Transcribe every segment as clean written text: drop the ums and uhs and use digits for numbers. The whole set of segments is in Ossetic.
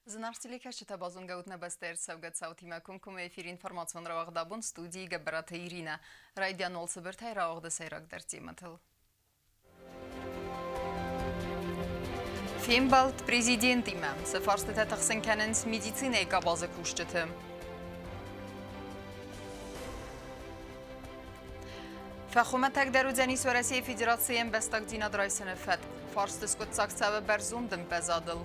Зынаргъ телекӕсджытӕ, базонгӕ ут нӕ бӕстӕйы ӕрцӕугӕ цаутимӕ комкоммӕ эфиры информацион рауагъд «Абон», студийы Гӕбӕраты Иринӕ. Райдиан уал цыбыртӕй рауагъды сӕйрагдӕр темӕтыл. Фембӕлд президентимӕ. Цы фарстытӕ тыхсын кӕнынц медицинӕйы къабазы кусджыты? Фӕхуымӕтӕгдӕр уыдзӕнис Уӕрӕсейы Федерацийы ӕмбӕстагдзинад райсыны фӕтк. Фарсты скъуыддзаг цӕуы бӕрзонд ӕмвӕзадыл.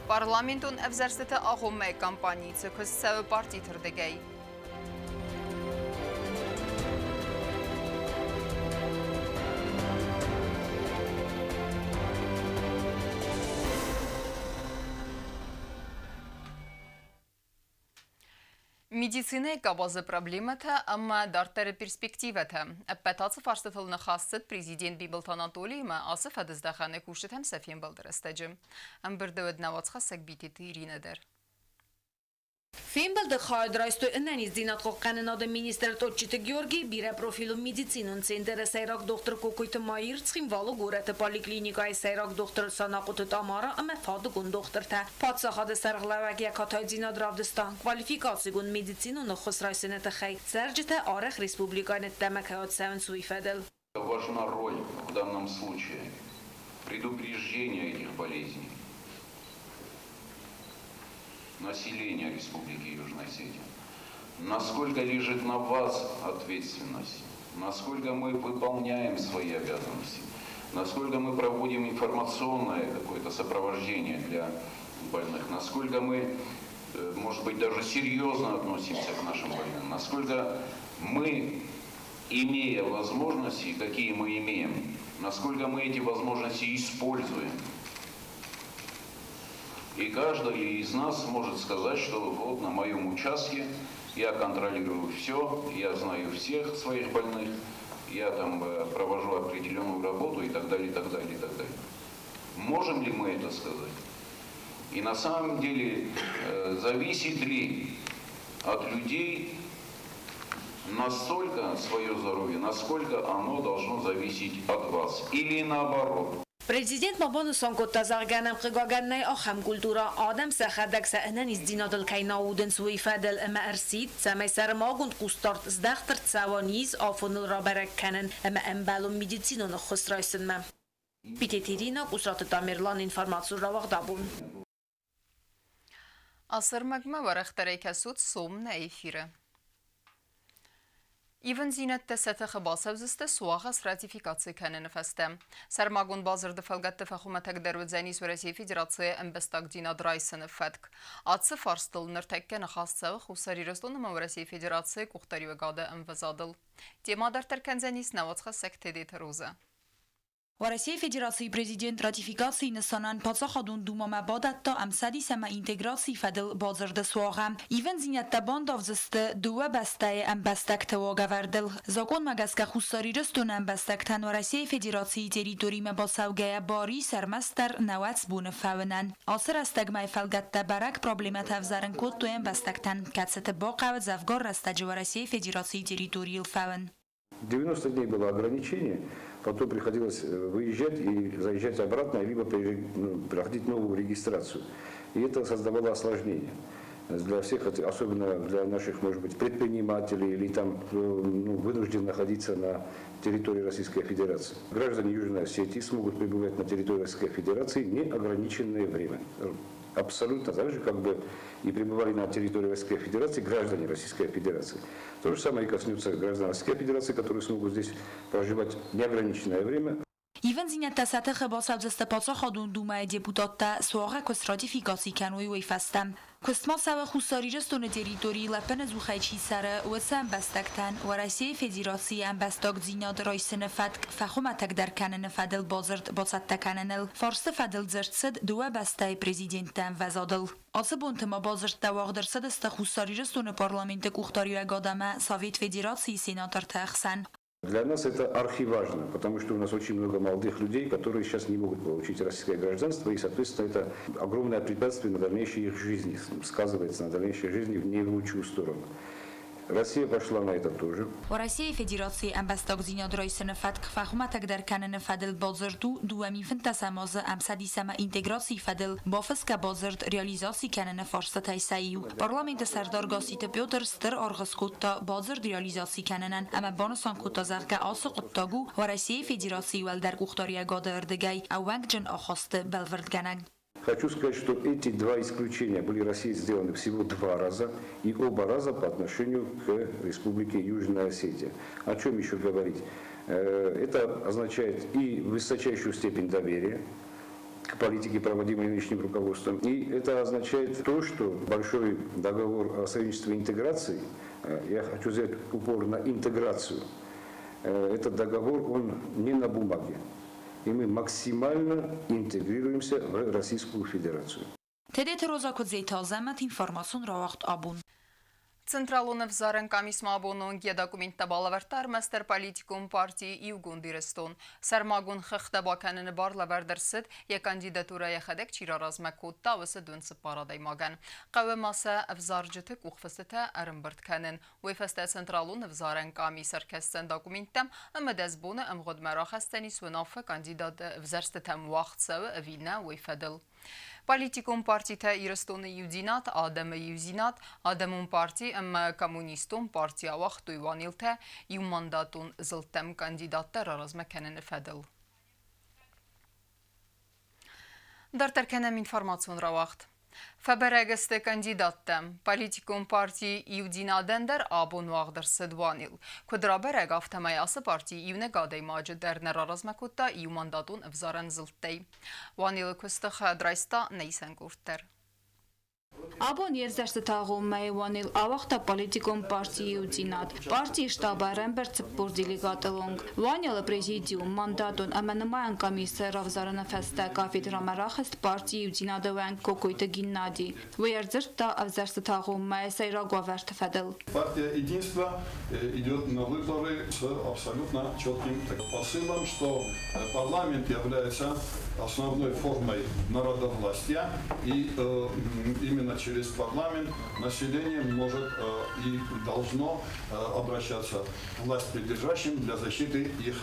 Парламентон ӕвзӕрстыты агъоммӕйы кампанийы цы куыст цӕуы партиты рдыгӕй? Медицинӕйы къабазы проблемӕтӕ ӕмӕ дарддӕры перспективӕтӕ. Ӕппӕт ацы фарстытыл ныхас цыд президент Бибылты Анатолиимӕ ацы фӕдыздӕхӕны кусджытӕм сӕ фембӕлды рӕстӕджы. Ӕмбырды уыд нӕ уацхӕссӕг Битеты Иринӕ дӕр. Фембӕлды хайад райстой ӕнӕниздзинад хъахъхъӕнынады министр Тотчиты Георгий, бирӕпрофилон медицинон центры сӕйраг дохтыр Кокойты Маир, Цхинвалы горӕты поликлиникӕйы сӕйраг дохтыр Санахъоты Тамара ӕмӕ фадыгон дохтыртӕ. Паддзахады сӕргълӕууӕг йӕ катайдзинад равдыста квалификацигонд медицинон ӕххуыс райсыны тыххӕй цӕрджытӕ арӕх республикӕйы ӕддӕмӕ кӕй ацӕуынц, уый фӕдыл. Важна роль в данном случае предупреждения этих болезней населения Республики Южная Осетия. Насколько лежит на вас ответственность, насколько мы выполняем свои обязанности, насколько мы проводим информационное какое-то сопровождение для больных, насколько мы, может быть, даже серьезно относимся к нашим больным, насколько мы, имея возможности, какие мы имеем, насколько мы эти возможности используем. И каждый из нас может сказать, что вот на моем участке я контролирую все, я знаю всех своих больных, я там провожу определенную работу и так далее, и так далее, и так далее. Можем ли мы это сказать? И на самом деле зависит ли от людей настолько свое здоровье, насколько оно должно зависеть от вас, или наоборот. Президент ма банысан кодта, зӕгъгӕ нӕм хъыгагӕн нӕй ахӕм культурӕ, адӕм сӕхӕдӕг сӕ ӕнӕниздзинадыл кӕй нӕ аудынц, уый фӕдыл ӕмӕ ӕрсидт, цӕмӕй сӕрмагонд хъусдард здӕхт ӕрцӕуа низ афоныл рабӕрӕг кӕнын ӕмӕ ӕмбӕлон медицинон ӕххуыс райсынмӕ. Битеты Иринӕ, Къусраты Тамерлан, информацион рауагъд «Абон». Ацы ӕрмӕгмӕ уӕрӕхдӕрӕй кӕсут сом нӕ эфиры. Ивындзинӕдтӕ сӕ тыхы бацӕудзысты суагъӕс ратификаци кӕныны фӕстӕ. Сӕрмагонд бадзырды фӕлгӕтты фӕхуымӕтӕгдӕр уыдзӕнис Уӕрӕсейы Федерацийы ӕмбӕстагдзинад райсыны фӕтк. Ацы фарстыл ныртӕккӕ ныхас цӕуы Хуссар Ирыстон ӕмӕ Уӕрӕсейы Федерацийы къухдариуӕгады ӕмвӕзадыл. Темӕ дарддӕр кӕндзӕнис нӕ уацхӕссӕг Тедеты Розӕ. Уӕрӕсейы Федерацийы Президент ратификацийы нысанӕн Паддзахадон Думӕмӕ бадӕтта Ӕмцӕдис ӕмӕ интеграцийы фӕдыл бадзырды суагъӕ. Ивындзинӕдтӕ бандавдзысты дыууӕ бӕстӕйы ӕмбӕстӕгты уагӕвӕрдыл. Закъонмӕ гӕсгӕ Хуссар Ирыстоны ӕмбӕстӕгтӕн Уӕрӕсейы Федерацийы территоримӕ бацӕугӕйӕ бар ис ӕрмӕстдӕр 90 боны фӕуынӕн. Ацы рӕстӕгмӕйы фӕлгӕттӕ бӕрӕг проблемӕтӕ ӕвзарын кодтой ӕмбӕстӕгтӕн, кӕцыты бахъӕуы дзӕвгар рӕстӕджы Уӕрӕсейы Федерацийы территорийыл фӕуын. 90 дней было ограничение, потом приходилось выезжать и заезжать обратно, либо проходить новую регистрацию. И это создавало осложнение для всех, особенно для наших, может быть, предпринимателей или там, ну, вынужден находиться на территории Российской Федерации. Граждане Южной Осетии смогут пребывать на территории Российской Федерации неограниченное время. Абсолютно так же, как бы и пребывали на территории Российской Федерации граждане Российской Федерации. То же самое и коснется граждан Российской Федерации, которые смогут здесь проживать неограниченное время. Ивындзинӕдтӕ сӕ тыхы бацӕудзысты Паддзахадон Думӕйы депутаттӕ суагъӕ куы сратификаци кӕной, уый фӕстӕ. Куыст ма цӕуы Хуссар Ирыстоны территорийы лӕппынӕдзухӕй чи цӕры, уыцы ӕмбӕстӕгтӕн Уӕрӕсейы Федерацийы ӕмбӕстагдзинад райсыны фӕтк фӕхуымӕтӕгдӕр кӕныны фӕдыл бадзырд бацӕттӕ кӕныныл. Фарсты фӕдыл дзырд цыд дыууӕ бӕстӕйы президенттӕ ӕмвӕзадыл. Ацы бонты ма бадзырдтӕ уагъд ӕрцыдысты Хуссар Ирыстоны парламенты къухдариуӕгад ӕмӕ Совет Федерацийы сенаторты ӕхсӕн. Для нас это архиважно, потому что у нас очень много молодых людей, которые сейчас не могут получить российское гражданство, и, соответственно, это огромное препятствие на дальнейшей их жизни, сказывается на дальнейшей жизни в не в лучшую сторону. Россия пошла на это тоже. Уӕрӕсейы Федерацийы ӕмбӕстагдзинад райсыны фӕтк фӕхуымӕтӕгдӕр кӕныны фӕдыл бадзырд у 2015 азы Ӕмцӕдис ӕмӕ интеграцийы фӕдыл бафысгӕ бадзырд реализаци кӕныны фарстатӕй сӕ иу. Парламенты сӕрдар Гасситы Петр стыр аргъ скодта бадзырд реализаци кӕнынӕн ӕмӕ банысан кодта, зӕгъгӕ, ацы хъуыддаг у Уӕрӕсейы Федерацийы уӕлдӕр къухдариуӕгады ӕрдыгӕй ӕууӕнкджын ахасты бӕлвырдгӕнӕг. Хочу сказать, что эти два исключения были Россией сделаны всего два раза, и оба раза по отношению к Республике Южная Осетия. О чем еще говорить? Это означает и высочайшую степень доверия к политике, проводимой нынешним руководством. И это означает то, что большой договор о союзничестве и интеграции, я хочу сделать упор на интеграцию, этот договор, он не на бумаге. И мы максимально интегрируемся в Российскую Федерацию. Тедеты Роза Кудзейты Азӕмӕт, информацион рауагъд Абон. Централон ӕвзарӕн къамисмӕ абоны онг йӕ документтӕ балӕвӕрдта ӕрмӕстдӕр политикон парти Иугонд Ирыстон. Сӕрмагонд хыгъдтӕ бакӕныны бар лӕвӕрд ӕрцыд, йӕ кандидатурӕ йӕхӕдӕг чи раразмӕ кодта, уыцы 24 адӕймагӕн. Хъӕуы ма сӕ ӕвзарджыты къухфыстытӕ ӕрӕмбырд кӕнын. Уый фӕстӕ Централон ӕвзарӕн къамис ӕркӕсдзӕн документтӕм ӕмӕ 10 боны ӕмгъуыдмӕ рахӕсдзӕнис уынаффӕ кандидаты ӕвзӕрстытӕм уагъд цӕуы ӕви нӕ, уый фӕдыл. Политикон партитӕ Ирыстоны иудзинад, Адӕмы иудзинад, Адӕмон парти ӕмӕ Коммунистон парти ауагътой уанелтӕ иумандатон зылдтӕм кандидаттӕ раразмӕ кӕныны фӕдыл. Дарддӕр кӕнӕм информацион рауагъд. Фӕбӕрӕг сты кандидаттӕ. Политикон парти Иудзинадӕн дӕр абон уагъд ӕрцыд уанел. Куыд рабӕрӕг, афтӕмӕй ацы парти иунӕг адӕймаджы дӕр нӕ раразмӕ кодта иумандатон ӕвзарӕн зылдтӕй. Уанелы куысты хӕд райста нӕ исӕн къорд дӕр. Абон йе взӕрстыты агъоммӕйы уанел ауагъта политикон парти Иудзинад. Партийы штабы ӕрӕмбырд 40 делегаты онг. Уанелы президиум, мандатон ӕмӕ нымайӕн къамисы равзарыны фӕстӕ кафедрӕмӕ рахызт парти Иудзинады уӕнг Кокойты Геннадий. Уый ӕрдзырдта ӕвзӕрстыты агъоммӕйы сӕйраг уавӕрты фӕдыл. Партия Единство идет на выборы с абсолютно четким посылом, что парламент является основной формой народовластия, и именно через парламент население может и должно обращаться к власть придержащим для защиты их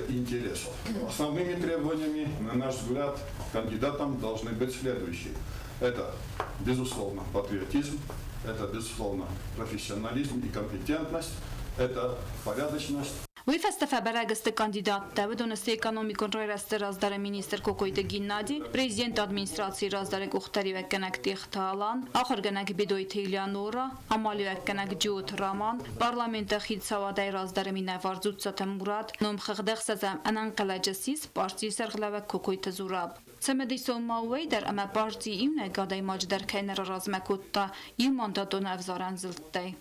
интересов. Основными требованиями, на наш взгляд, кандидатам должны быть следующие. Это, безусловно, патриотизм, это, безусловно, профессионализм и компетентность, это порядочность. Уый фӕстӕ фӕбӕрӕг сты кандидаттӕ. Уыдон сты экономикон райрӕзты раздӕры министр Кокойты Геннадий, президенты администрацийы раздӕры къухдариуӕггӕнӕг Тъехты Алан, ахуыргӕнӕг Бедойты Элеонора, амалиуӕггӕнӕг Джиоты Роман, парламенты хицауадӕй раздӕры минӕвар Дзуццаты Мурат, номхыгъды ӕхсӕзӕм ӕнӕнхъӕлӕджы ссис партийы сӕргълӕууӕг Кокойты Зураб. Цымыдисон ма уый дӕр, ӕмӕ парти иунӕг адӕймаджы дӕр кӕй нӕ раразмӕ кодта иумандатон ӕвзарӕн зылдтӕй.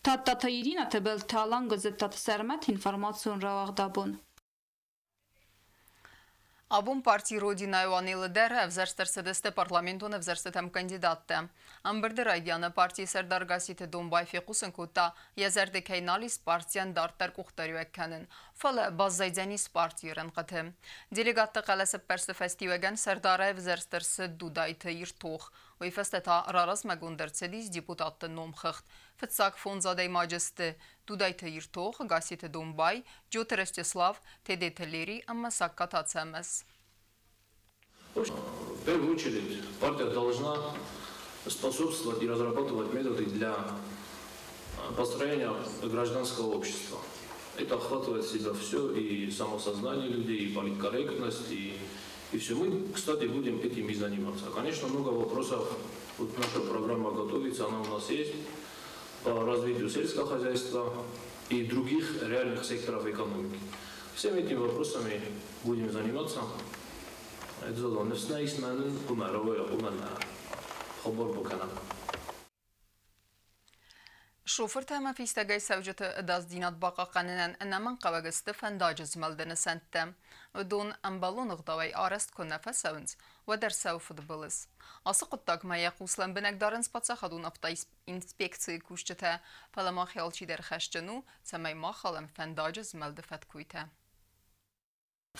Тадтаты Ирина, Тыбылты Алан, Гуызыттаты Сӕрмӕт, информацион рауагъд Абон. Абон парти Родинайы уанелы дӕр ӕвзӕрст ӕрцыдысты парламентон ӕвзӕрстытӕм кандидаттӕ. Ӕмбырды райдианы партийы сӕрдар Гасситы Домбай фехъусын кодта, йӕ зӕрды кӕй нал ис партийӕн дарддӕр къухдариуӕг кӕнын, фӕлӕ баззайдзӕнис партийы рӕнхъыты. Делегатты хъӕлӕсӕппӕрсты фӕстиуӕгӕн сӕрдарӕй ӕвзӕрст ӕрцыд Дудайты Иртох. Уый фӕстӕ та раразмӕгонд ӕрцыдис депутатты номхыгъд. Фыццаг фондз адӕймаджы сты Дудайты Иртох, Гасситы Домбай, Джиоты Ростислав, Тедеты Лери ӕмӕ Сагкаты Ацӕмӕз. В первую очередь партия должна способствовать и разрабатывать методы для построения гражданского общества. Это охватывает в себя все, и самосознание людей, и политкорректность, и все. Мы, кстати, будем этим и заниматься. Конечно, много вопросов. Вот наша программа готовится, она у нас есть по развитию сельского хозяйства и других реальных секторов экономики. Всеми этими вопросами будем заниматься. Это Шофыртӕ ӕмӕ фистӕгӕй цӕуджыты ӕдасдзинад бахъахъхъӕнынӕн ӕнӕмӕнгхъӕуӕг сты фӕндаджы змӕлды нысӕнттӕ. Уыдон ӕмбӕлон ӕгъдауӕй арӕзт куы нӕ фӕцӕуынц, уӕд ӕрцӕуы фыдбылыз. Ацы хъуыддагмӕ йӕ хъус лӕмбынӕг дарынц паддзахадон автоинспекцийы кусджытӕ, фӕлӕ мах алчидӕр хӕсджын у, цӕмӕй ма халӕм фӕндаджы змӕлды фӕткойтӕ.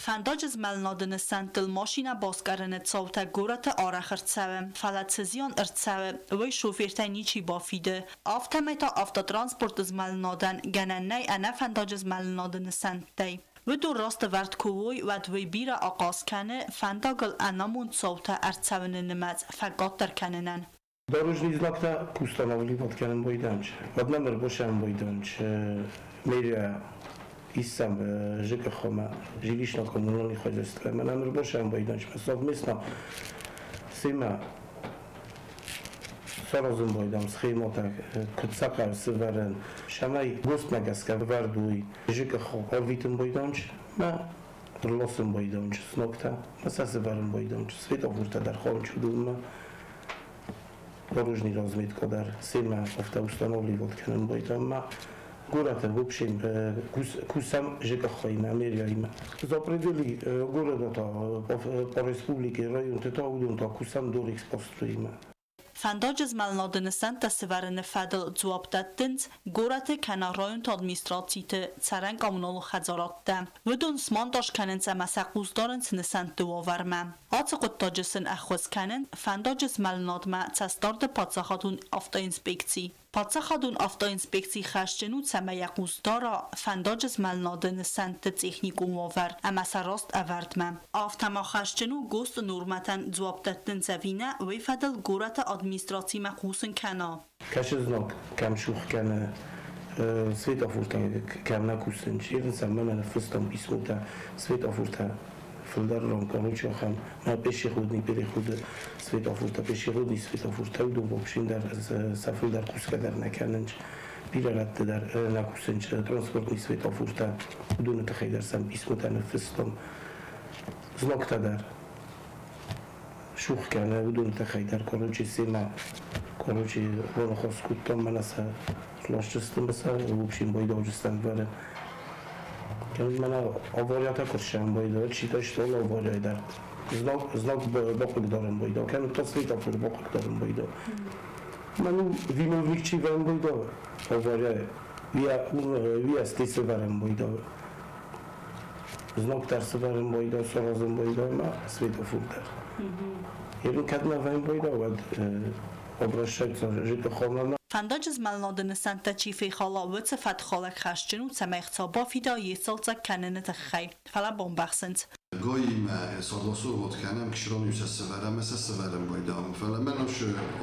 Фӕндаджы змӕлынады нысӕнттыл машинӕ баскъӕрыны цаутӕ горӕты арӕх ӕрцӕуы, фӕлӕ цы зиан ӕрцӕуы, уый шофыртӕй ничи бафиды. Афтӕмӕй та автотранспорты змӕлынадӕн гӕнӕн нӕй ӕнӕ фӕндаджы змӕлынады нысӕнттӕй. Уыдон раст ӕвӕрд куы уой, уӕд уый бирӕ ахъаз кӕны фӕндагыл ӕнамонд цаутӕ ӕрцӕуыны нымӕц фӕкъаддӕр кӕнынӕн. Дорожный знак устанавливать кӕнын бойданч. Од номер бошам бойданч. Мерия и сам ЖКХ, жилищно-коммунальное хозяйство. Мы номер бошам бойданч. Мы совместно с саразын байдам схематӕ, куыд сӕ хъӕуы сывӕрын. Сӕмӕй ГОСТмӕ гӕсгӕ вӕрд уый ЖКХ ӕрвитын байдамч, мӕ рласын байдамч знактӕ, мӕ сӕ сывӕрын байдамч, светофортӕ дӕр хъӕуынч уыдонмӕ. Дорожный разметка дӕр семӕ автоустанавливать кӕнын байдам мӕ горӕты в общем кусӕм ЖКХ-имӕ, мэрияимӕ. За пределы города та по республике районты та уыдон та кусӕм Дорэкспостроимӕ. Фӕндаджы змӕлынады нысӕнттӕ сывӕрыны фӕдыл дзуапп дӕттынц горӕты кӕнӕ районты администрациты цӕрӕн коммуналон хӕдзарадтӕ. Уыдон смонтаж кӕнынц ӕмӕ сӕ хъус дарынц нысӕнтты уавӕрмӕ. Ацы хъуыддаджы сын ӕххуыс кӕнынц фӕндаджы змӕлынадмӕ цӕстдарды паддзахадон автоинспекци. Паддзахадон автоинспекци хӕсджын у, цӕмӕй йӕ хъус дара фӕндаджы змӕлынады нысӕнтты техникон уавӕр ӕмӕ сӕ раст ӕвӕрдмӕ. Афтӕ ма хӕсджын у ГОСТ-ы нормӕтӕн дзуапп дӕттынц ӕви нӕ, уый фӕдыл горӕты администрацимӕ хъусын кӕна. Кӕсы знаг кӕм шух кӕны, светофортӕ кӕм нӕ кусынц. Ирын мӕнӕ ныффыстам писмотӕ, светофортӕ фылдӕр ран, короче, ахӕм мӕ пешеходный переходы светофортӕ, пешеходный светофортӕ, уыдон в общем дӕр сӕ фылдӕр кусгӕ дӕр нӕ кӕнынц. Бирӕ рӕтты дӕр нӕ кусынц транспортный светофортӕ, уыдоны тыххӕй дӕр сӕм писмотӕ ныффыстам. Знактӕ дӕр шух кӕны, уыдоны тыххӕй дӕр, короче, семӕ, короче, раныхас кодтам, мӕнӕ сӕ ласджысты сӕ, в общем, байдауджыстӕм вӕры. Мӕнӕ аварията куы сӕм байдау, чи та стол аварияй дӕр. Знак бахъыгдарын байдау, кӕнӕ та светофор бахъыгдарын байдау. Мӕн виновник чи вӕрын байдау аварияй, вия стесы вӕрын байдау. Знак дӕр сывӕрын байдау, саразын байдау ӕмӕ светофор дӕр. Ерын кӕд нӕ вӕрын байдау, уӕд обращаться ЖКХ-мӕ. Фӕндаджы змӕлынады нысӕнттӕ чи фехала, уыцы фӕткхалӕг хӕсджын у, цӕмӕй ӕхца бафида йе сцалцӕг кӕныны тыххӕй, фӕлӕ бамбӕхсынц. ГАИ-мӕ согласовать кӕнӕм, кшрон сӕ сывӕрӕм, сӕ сывӕрӕм байдам. Фӕлӕ мӕн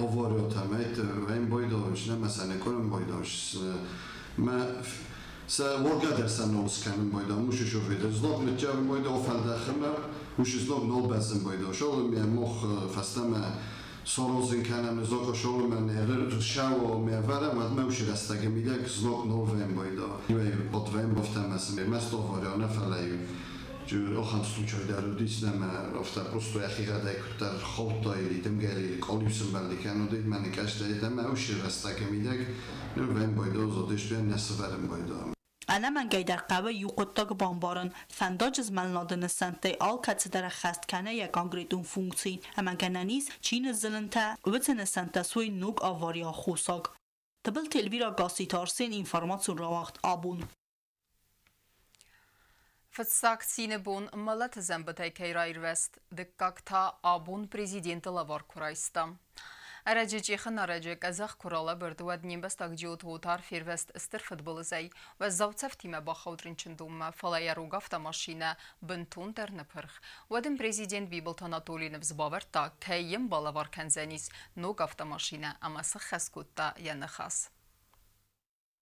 авариятӕ вӕм байдам, нӕ сӕ некорым байдам. Мӕ сӕ уоргӕ дӕр сӕ нол скӕнын байдам, ушы шофер. Знаг ныттӕвын байдам, фӕлдӕхымӕ, ушы знаг нол бӕзын байдам. Шолым я мох фӕстӕмӕ саразын кӕнӕм, знаг шолымӕн ршауа ме вӕрӕм, уӕд мӕ ушы рӕстӕгы мидӕг знаг нол вӕм байдам. Иуӕй под вӕм бафтӕмӕ мест авария нӕ фӕлӕ ахӕм случай дӕр уыдис, нӕмӕ афтӕ просто йӕхигъӕдӕй куыддӕр хаудта или дымгӕ или къалиу сымбӕлди кӕн уыди, мӕнӕ кӕстӕй ӕмӕ ушы рӕстӕгы мидӕг ныр вӕм байдау задысты нӕ сывӕрын байдау. Ӕнӕмӕнгӕй дӕр хъӕуы иу хъуыддаг бамбарын: фӕндаджы змӕлынады нысӕнттӕй алкӕцыдӕр ӕххӕст кӕны йӕ конкретон функци, ӕмӕ гӕнӕн ис, чи ныззылынтӕ, уыцы нысӕнттӕ суой ног аварийы аххосаг. Тыбылты Эльвира, Гасситы Арсен, информацион рауагъд «Абон». Фыццаг цины бон мӕлӕты дзӕмбытӕй кӕй раирвӕзт, дыккаг та абон президенты лӕвар куы райста. Ӕрӕджы Чъехы нарӕджы къӕдзӕх куы ралӕбырд, уӕд не мбӕстаг Джиоты Отар фервӕзт стыр фыдбылызӕй. Уӕззау цӕфтимӕ бахауд рынчындонмӕ, фӕлӕ йӕ рог автомашинӕ бынтондӕр ныпырх. Уӕд ын президент Бибылты Анатолий ныфс бавӕрдта, кӕй йын балӕвар кӕндзӕнис ног автомашинӕ ӕмӕ сыххӕст кодта йӕ ныхас.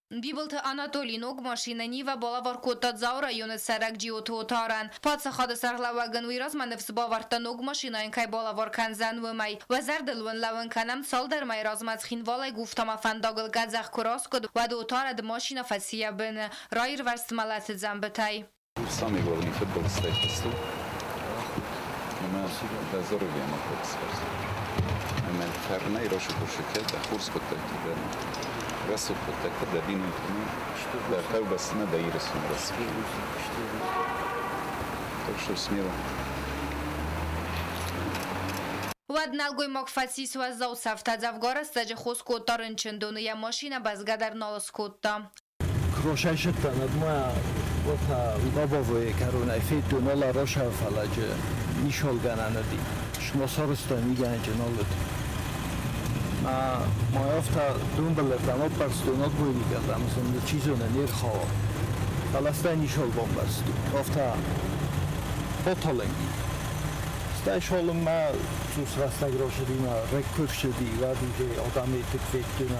Бибылты Анатолий ног машинӕ Нива балӕвар кодта Дзауы районы цӕрӕг Джиоты Отарӕн. Паддзахады сӕргълӕууӕгӕн уый размӕ ныфс бавӕрдта, ног машинӕйын кӕй балӕвар кӕндзӕн, уымӕй. Уӕ зӕрдыл уын лӕууын кӕнӕм, цалдӕр мӕйы размӕ Цхинвалӕй Гуфтамӕ фӕндагыл къӕдзӕх куы раскъуыд, уӕд Отар ӕд машинӕ фӕци йӕ быны. Раирвӕзт мӕлӕты дзӕмбытӕй. Самый главный футбол стоит стул. Ӕмӕ дӕ здоровье Ӕмӕ фӕрнӕй рӕсугъд дӕ хорз хъуыддӕгтӕ, дӕ рӕсугъд хъуыддӕгтӕ, дӕ бинонтимӕ, дӕ хъӕубӕстимӕ, дӕ Ирыстоны рӕсугъд. Так что смело. Уӕд нӕлгоймаг фӕцис уӕззау цӕфтӕ, дзӕвгар рӕстӕджы хос кодта рынчындоны, йӕ машинӕ бӕзгӕ дӕр нал скодта. Крошайшаттан адма Уотӕ лобовой кӕронӕй федтон ала росӕрфӕлӕджы нишолгӕнӕн уыди. Ма сарӕзта мигӕнӕджы нал уыд. Ма ма афтӕ донбылырдӕм аппӕрстон отбойникӕрдӕм, чи зоны, не рхауа. Фӕлӕ стӕй нишол бамбӕрстон. Афтӕ баталынг и. Стӕй цалынмӕ цъус рӕстӕг рацыди ма рыг куы ссыди, уӕд уже адӕмы тынг федтон,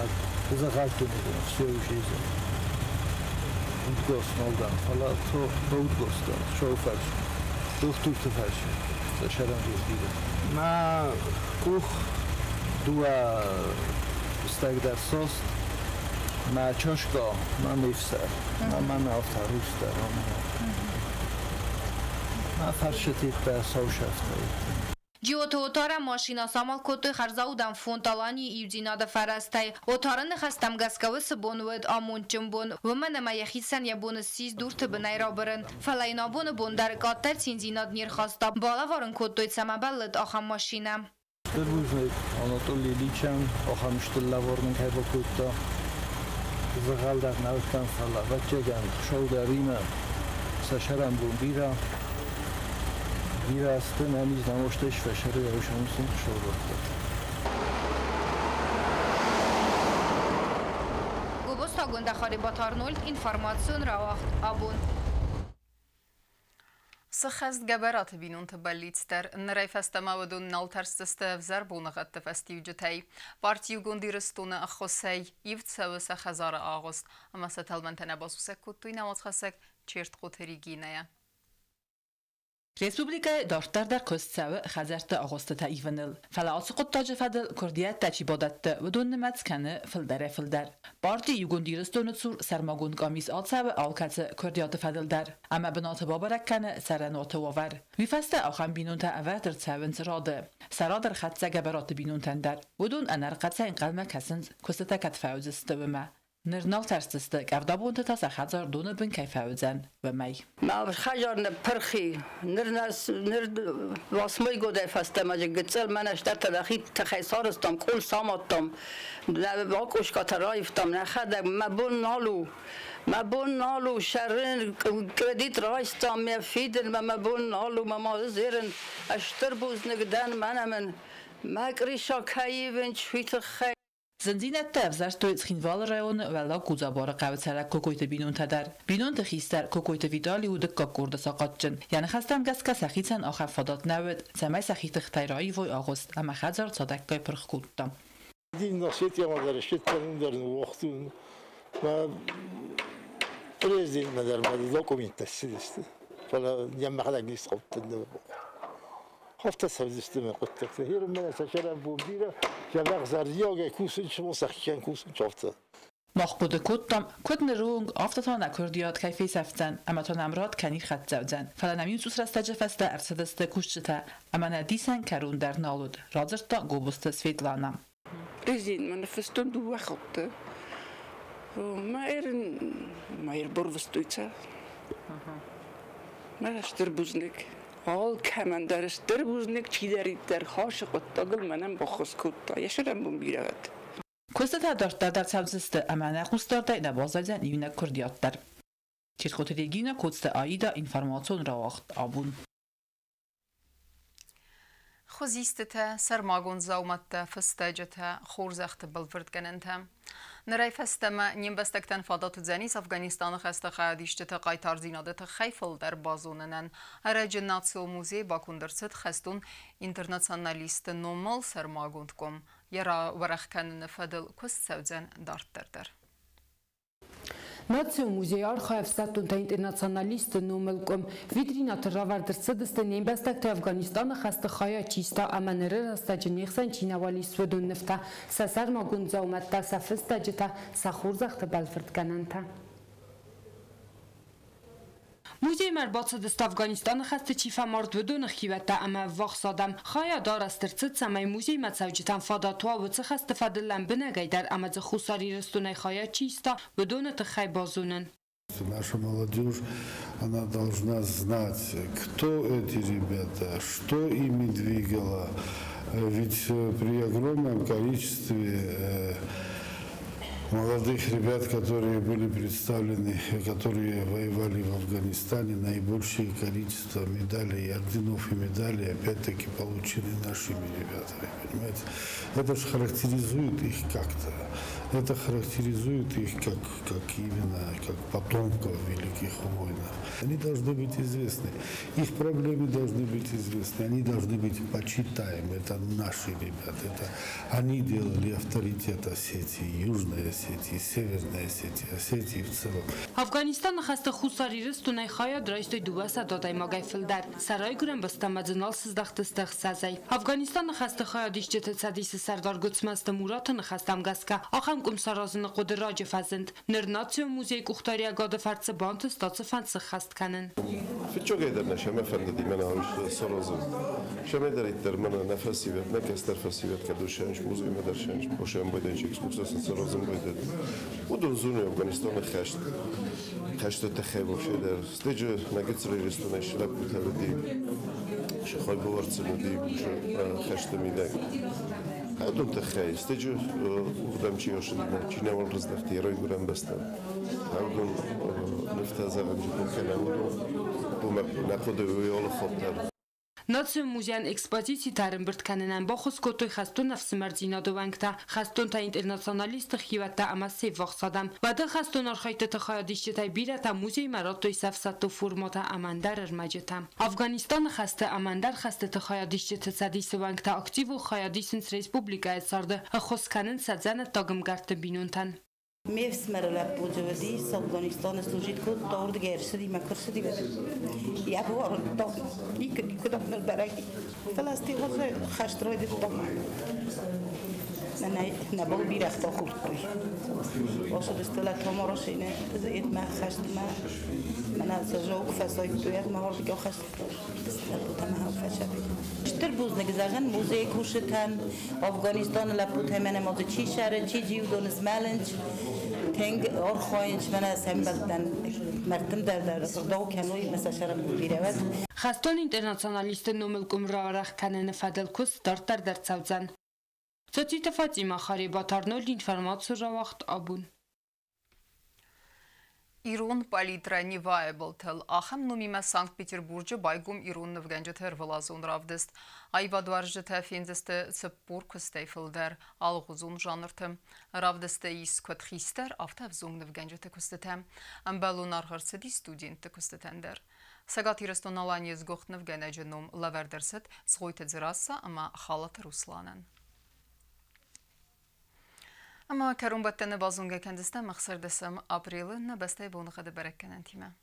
дзӕгъӕлтон уыдон, все уже удгос нал дӕн, фӕлӕ баудгос дӕн, шоу фӕрсы, дохтырты фӕрсы, сӕ сӕрӕнгонд бирӕ. Мӕ къух дыууӕ стӕгдар саст, мӕ чашка, мӕ ме фсӕр, мӕ мӕнӕ афтӕ рус дӕр. Мӕ фӕрсытӕ сау сӕфтӕй. Джиоты Отарӕн машинӕ самал кодтой хӕрзаудӕн фонд Аланийы иудзинады фӕрӕзтӕй. Отары ныхӕстӕм гӕсгӕ уыцы бон уыд амондджын бон, уымӕн ӕмӕ йӕхицӕн йӕ бон ссис дурты бынӕй рабырын. Фӕлӕ йын абоны бон дӕр къаддӕр циндзинад не рхаста, балӕвар ын кодтой, цӕмӕ бӕллыд, ахӕм машинӕ. Стыр бузныг Анатолий Ильичӕн, ахӕм стыр лӕвар нын кӕй бакодта. Дзӕгъӕл дӕр нӕ уыдтӕн, фӕлӕ, ӕвӕццӕгӕн, Хуыцау дӕр имӕ сӕ сӕрӕнбон бирӕ, бирӕ азты нӕниз нӕмостӕй сфӕсӕры ӕвсӕнцон Хуыцау раттӕд. Гобозты Агуындӕ, Харебаты Арнольд, информацион рауагъд «Абон». Сыххӕст Гӕбӕраты бинонты бӕллиц дӕр нырӕй фӕстӕмӕ уыдон нал тӕрсдзысты ӕвзӕр боныгъӕдты фӕстиуджытӕй. Парти Иугонд Ирыстоны ӕххуысӕй ивд цӕуы сӕ хӕдзары агъуыст, ӕмӕ сӕ тӕлмӕнтӕ нӕ басусӕг кодтой нӕ уацхӕссӕг Чертхъоты Регинӕйӕ. Республикӕйы дарддӕр дӕр куыст цӕуы хӕдзӕртты агъуыстытӕ ивыныл. Фӕлӕ ацы хъуыддаджы фӕдыл куырдиӕттӕ чи бадӕтты, уыдон нымӕц кӕны фылдӕрӕй-фылдӕр. Парти Иугонд Ирыстоны цур сӕрмагонд къамис ацӕуы алкӕцы куырдиаты фӕдыл дӕр ӕмӕ бынаты бабӕрӕг кӕны цӕрӕнуаты уавӕр. Уый фӕстӕ ахӕм бинонтӕ ӕвӕрд ӕрцӕуынц рады. Сӕ рад ӕрхӕццӕ Гӕбӕраты бинонтӕн дӕр. Уыдон ӕнӕрхъӕцӕй ӕнхъӕлмӕ кӕсынц, куыстытӕ кӕд фӕуыдзысты, уымӕ. Ныр нал тӕрсдзысты, къӕвдабонты та сӕ хӕдзар доны бын кӕй фӕуыдзӕн, уымӕй. Мӕ хӕдзар ныппырхи. Ныр ныр восьмой годӕй фӕстӕмӕ гыццыл мӕнӕ стӕртӕ нӕхи тыхӕй сарӕзтам, къул самадтам, нӕ акъускатӕ раивтам, нӕхӕдӕг мӕ бон нал у. Мӕ бон нал у сӕрын, кредит райстам, мӕ фидын, мӕ бон нал у, мӕ ма зерын. Стыр бузныг дӕн мӕнӕ мын. Мӕ къриса кӕй ивын, уый тыххӕй. Зындзинӕдтӕ ӕвзӕрстой Цхинвалы районы Уӕллаг Гудзабары хъӕуы цӕрӕг Кокойты бинонтӕ дӕр. Бинонты хистӕр Кокойты Витали у дыккаг къорды сахъатджын. Йӕ ныхӕстӕм гӕсгӕ сӕхицӕн ахӕм фадат нӕ уыд, цӕмӕй сӕхи тыхтӕй раивой агъуыст ӕмӕ хӕдзар цадӕггай пырх кодта. Президентмӕ дӕр ма документтӕ ссыдысты, фӕлӕ йӕ мӕхӕдӕг не схаудтӕн. Афтӕ цӕудзысты мӕ хъуыддӕгтӕ. Мӕнӕ сӕ сӕрӕнбон бирӕ, зӕгъ зӕрдиагӕй кусын, сӕхицӕн кусын, афтӕ. Мах хъуыды кодтам, куыд ныры онг, афтӕ та нӕ куырдиат кӕй фесӕфдзӕн ӕмӕ та нӕм рад кӕй не рхӕццӕ уыдзӕн. Фӕлӕ нӕм иу цъус рӕстӕджы фӕстӕ ӕрцыдысты кусджытӕ ӕмӕ нӕ дисӕн кӕрон дӕр нал уыд, радзырдта Гобозты Светлана. Президентмӕ ныффыстон дыууӕ хатты. Мӕ ӕрбарвыстой цӕ. Мӕ стыр бузныг. Алкӕмӕн дӕр стыр бузныг, чидӕриддӕр хасы хъуыддагыл мӕнӕн баххуыс кодта. Йӕ сӕрӕнбон бирӕ уӕд. Куыстытӕ дарддӕр дӕр цӕудзысты ӕмӕ нӕ хъусдардӕй нӕ баззайдзӕн иунӕг куырдиат дӕр. Чертхъоты Регина, Коцты Аида, информацион рауагъд «Абон». Хуызистытӕ, сӕрмагонд дзаумӕттӕ, фыстӕджытӕ, хорзӕхты бӕлвырдгӕнӕнтӕ. Нырӕй фӕстӕмӕ не мбӕстӕгтӕн фадат уыдзӕнис Афганистаны хӕсты хайадисджыты хъайтардзинады тыххӕй фылдӕр базонынӕн. Ӕрӕджы Национ музейы баконд ӕрцыд хӕстон интернационалистты номыл сӕрмагонд къуым. Йӕ рауӕрӕх кӕныны фӕдыл куыст цӕудзӕн дарддӕр дӕр. Национ музейы архайы ӕфсӕддонтӕ интернационалистты номыл къуым. Витринаты равӕрд ӕрцыдысты не мбӕстӕгты Афганистаны хӕсты хайад чи иста ӕмӕ ныры рӕстӕджы не хсӕн чи нӕуал ис, уыдон нывтӕ, сӕ сӕрмагонд дзаумӕттӕ, сӕ фыстӕджытӕ, сӕ хорзӕхты бӕлвырдгӕнӕнтӕ. Музеймӕ ӕрбацыдысты Афганистаны хӕсты чи фӕмард, уыдоны хиуӕттӕ ӕмӕ ӕввахс адӕм. Хайад арӕзт ӕрцыд, цӕмӕй музеймӕ цӕуджытӕн фадат уа уыцы хӕсты фӕдыл лӕмбынӕгӕй дӕр ӕмӕ дзы Хуссар Ирыстонӕй хайад чи иста, уыдоны тыххӕй базонын. Наша молодежь, она должна знать, кто эти ребята, что ими двигало. Ведь при огромном количестве Молодых ребят, которые были представлены, которые воевали в Афганистане, наибольшее количество медалей, орденов и медалей, опять-таки, получены нашими ребятами, понимаете? Это же характеризует их как-то. Это характеризует их как именно, как потомков великих воинов. Они должны быть известны, их проблемы должны быть известны, они должны быть почитаемы. Это наши ребята, это они делали авторитет Осетии, Южной Осетии, Северной Осетии, Осетии в целом. Афганистаны хӕсты Хуссар Ирыстонӕй хайад райстой 200 адӕймагӕй фылдӕр. Сӕ райгуырӕн бӕстӕмӕ дзы нал сыздӕхтысты 6-ӕй. Афганистаны хӕсты хайадисджыты цӕдисы сӕрдар Гуыцмӕзты Мураты ныхӕстӕм гӕсгӕ ахӕм къуым саразыны хъуыды раджы фӕзынд. Ныр национ музейы къухдариӕгады фӕрцы бантыст ацы фӕнд сыххӕст кӕнын. Фыццагӕйдӕр нӕ сӕмӕ фӕндыди мӕнӕ саразын. Сӕмӕдӕриддӕр мӕнӕ нӕ фӕсивӕд, нӕ кӕстӕр фӕсивӕд кӕд усӕнч, музеймӕ дӕр сӕнч, бошӕн байдӕнч, экскурсиясын саразын байдӕд. Уыдон зоны Афганистаны хӕст, хӕсты тыххӕй вообще дӕр. Стеджы нӕ гыццыл Ирыстонӕй сы лӕппутӕ уыди, сы хайбавӕрд сын уыди хӕсты мидӕг. Уыдон тыххӕй стеджы уырдӕм чи ӕрцыди, чи нӕ уал рыздӕхти йӕ райгуырӕн бӕстӕм. Уыдон нывтӕ зӕгъӕн кӕнӕ уыдон уымӕ нӕ хъуыды уый алы хатт дӕр. Национ музейӕн экспозицитӕ ӕрӕмбырд кӕнынӕн баххуыс кодтой хӕстон ӕфсымӕрдзинады уӕнгтӕ, хӕстонтӕ-интернационалистты хиуӕттӕ ӕмӕ се ввахс адӕм. Уӕдӕ хӕстон архӕйдтыты хайадисджытӕй бирӕтӕ музеймӕ радтой сӕ ӕфсӕддон формӕтӕ ӕмӕ ӕндӕр ӕрмӕджытӕ. Афганистаны хӕсты ӕмӕ ӕндӕр хӕстыты хайадисджыты цӕдисы уӕнгтӕ активон хайад исынц республикӕйы царды, ӕххуыс кӕнынц сӕ дзӕнӕттаг ӕмгӕртты бинонтӕн. Ме фсымӕры лӕппу дзы уыдис, Афганистаны служить кодта, уырдыгӕй ӕрцыди мӕ куы рцыди, йӕ буар никуы никуыдӕм ныр бӕрӕг. Фӕлӕ стигъуызы хӕст райдыдта. Нӕ был бирӕгътӕ хордтой. Ацыдысты лӕтомарашины ӕдмӕ хӕстмӕ. Мӕнӕ сӕ зоуг фӕсайдтой, ӕдмӕ уырдыгӕй хӕст лӕппутӕ мӕ фӕсӕфи. Стыр бузныг зӕгъын музейы кусджытӕн, Афганистаны лӕппутӕ мӕнӕ ма дзы чи сӕры, чи джиудоны змӕлынц, тынг архайынц, мӕнӕ сӕмбӕлдтӕн мӕрдтым дӕр ӕгъдау кӕной, мӕ сӕ сӕрӕн бирӕ уӕд. Хӕстон интернационалистты номыл къуым рауӕрӕх кӕныны фӕдыл куыст дарддӕр дӕр цӕудзӕн. Цоциты Фатимӕ, Харебаты Арнольд, информаци рауагъд абон. Ирон палитра Невайы былтыл. Ахӕм номимӕ Санкт-Петербурджы байгом ирон нывгӕнджыты ӕрвылазон равдыст. Аивадуарзджытӕ фендзысты 40 куыстӕй фылдӕр алыгъуызон жанрты. Равдысты ис куыд хистӕр, афтӕ ӕвзонг нывгӕнджыты куыстытӕ. Ӕмбӕлон аргъ ӕрцыди студентты куыстытӕн дӕр. Цӕгат Ирыстон-Аланийы сгуыхт нывгӕнӕджы ном лӕвӕрд ӕрцыд Цгъойты Дзерасса ӕмӕ Халаты Русланӕн. Ӕмӕ кӕронбӕттӕны базонгӕ кӕндзыстӕм 16 апрелы нӕ бӕстӕйы боныгъӕды бӕрӕггӕнӕнтимӕ.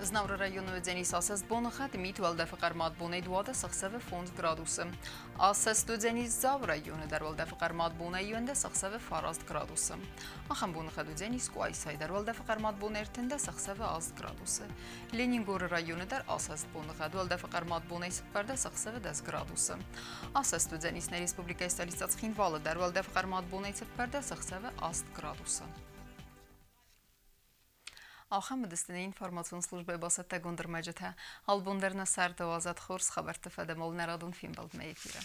Знауыры районы уыдзӕнис асӕст боныгъӕд, мит уӕлдӕфы хъӕрмад бонӕй 12 ӕхсӕвы 5 градусы. Асӕст уыдзӕнис Дзауы районы дӕр уӕлдӕфы хъӕрмад бонӕй 11 ӕхсӕвы 9 градусы. Ахӕм боныгъӕд уыдзӕнис Къуайсайы дӕр уӕлдӕфы хъӕрмад бонӕй 13 ӕхсӕвы 8 градусы. Ленингоры районы дӕр асӕст боныгъӕд уӕлдӕфы хъӕрмад бонӕй 14 ӕхсӕвы 10 градусы. Асӕст уыдзӕнис нӕ республикӕйы столицӕ Цхинвалы дӕр уӕлдӕфы хъӕрмад бонӕй 14 ӕхсӕвы 8 градусы. Ахӕм уыдысты нӕ информацион службӕйы бацӕттӕгонд ӕрмӕджытӕ. Албон дӕр нӕ царды уадзӕд хорз хабӕртты фӕдыл нӕ радон фембӕлдмӕ эфиры.